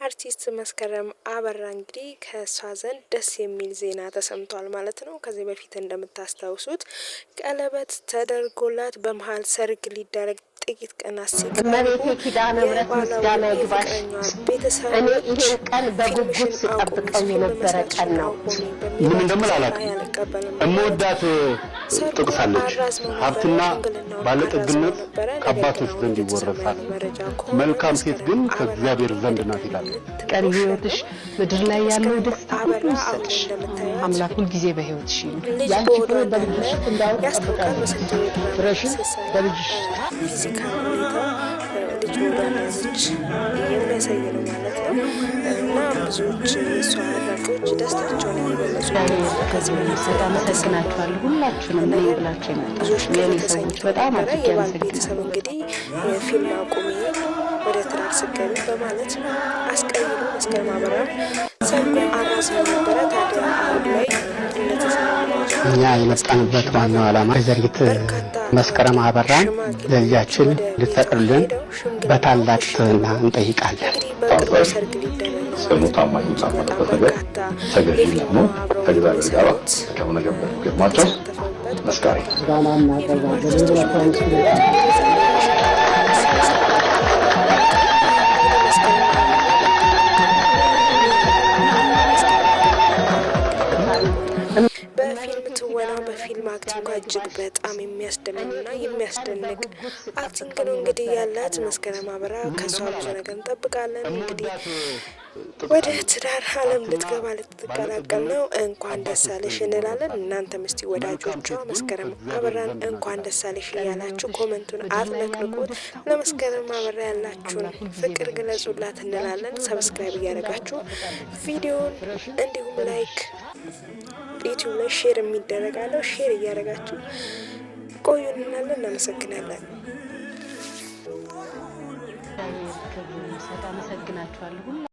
አርቲስት መስከረም አበራ እንግዲህ ከእሷ ዘንድ ደስ የሚል ዜና ተሰምቷል ማለት ነው። ከዚህ በፊት እንደምታስታውሱት ቀለበት ተደርጎላት በመሀል ሰርግ ሊደረግ ጥቂት ቀናት ሲቀሩ እመቤቴ ኪዳነ ምሕረት የባሏ ምስጋና ወይም ይግባሽ። የፍቅረኛዋ እኔ ቤተሰቦች ይሄን ቀን በጉጉት ፊልምሽን አቁሚ፣ ስጠብቀው ፊልም የነበረ መስራትሽን ቀን ነው። አቁሚ ምን በሚሏት እንደምል ዜና አላውቅም። ያልቀበልም በማለት እምወዳት ሰርጉን ጥቅስ አለች። አራዝመው ነበረ፣ ሀብትና ሽምግልናውን አራዝመው ባለጠግነት ነበረ። ነገር ግን ከአባቶች አሁን ዘንድ እየተሰማ ይወረሳል፣ ያለው መረጃ ከሆነ መልካም ሴት መስከረም ግን አበራ ከእግዚአብሔር ዘንድ ናት በድጋሚ ይላል። ቀሪ ልትሞሸር ህይወትሽ ነው። ምድር ላይ ያለው መስከረም ደስታ ሁሉ አበራ አሁን ይሰጥሽ። እንደምታዩት አምላክ ሁልጊዜ በህይወትሽ ይኑር። ልጅ የአንቺ በሆዷ ፍሬ እንዳለ በልጅሽ እንዳውቅ ያስታውቃል። ጠብቃለሁ። በስንት ድራማ ፍሬሽን ስትሰራ በልጅሽ physical ሁኔታ ልጅ በሆዷ እንደያዘች የሚያሳይ ነው ማለት ነው። እና ብዙዎች የእሷ አድናቂዎች ደስታቸውን እየገለጹ ይገኛሉ። ከዚህ በፊት በጣም በተሰማው አመሰግናችኋለሁ ሁላችሁንም። እኔ ነገር ብላችሁ ብዙዎች የመጣችሁ ቅር የእኔ ሰዎች ተሰኝተው በጣም ነበረ። አድርጌ የባል ቤተሰብ አመሰግናለሁ። እንግዲህ ፊልም አቁሚ፣ ወደ ትዳር ስትገቢ በማለት አስቀይሞ መስከረም አበራን ሰርጉን አራዝሞ ነበረ። ታዲያ አሁን ላይ እንደተሰማው መረጃ እኛ የመጣንበት መስከረም ዋናው አበራ ዓላማ ወይዘሪት በርካታ መስከረም ታዋቂ አበራን ሽማግሌዎች ለልጃችን ወደ ቤቷ እንድትፈቅዱልን ሄደው ሽምግልናው በታላቅ እሺ ትህትና ተብሎ እንጠይቃለን። እንግዲህ በቅርቡ ታዛዥ፣ ሰርግ ሊደረግ ነው ጽኑ፣ ማለት ነው። ታማኝ፣ እጅግ በጣም የታመነበት ነገር በርካታ ተገዢ የፊልም ሆኖ አብረው ከእግዚአብሔር ጋር የሚሰሩት መልካም ነገር ገጥሟቸው የተሳተፉበት መስካሪ በርካታ ምስጋና የፊልም እናቀርባለን። አርቲስቶች ብላችሁ በተገኙበት የዛሬ ስነ ስርዓት ተካሂዷል ማለት ነው። እንግዲህ መስከረም አበራ በፊልም ትወና በፊልም acting ጓ እጅግ በጣም የሚያስደምምና የሚያስደንቅ acting ነው እንግዲህ ያላት መስከረም አበራ። ከሷ ብዙ ነገር እንጠብቃለን። እንግዲህ ወደ ትዳር ዓለም ልትገባ ልትቀላቀል ነው። እንኳን ደስ አለሽ እንላለን። እናንተም እስቲ ወዳጆቿ መስከረም አበራን እንኳን ደስ አለሽ እያላችሁ comment ኡን አጥለቅልቁት። ለመስከረም አበራ ያላችሁን ፍቅር ግለጹላት እንላለን። Subscribe እያደረጋችሁ ቪዲዮን እንዲሁም like ዩቲዩብ ላይ share የሚደረጋለው share እያደረጋችሁ ቆዩን እንላለን። እናመሰግናለን። እግዚአብሔር ክብሩን ይውሰድ። አመሰግናችኋለሁ።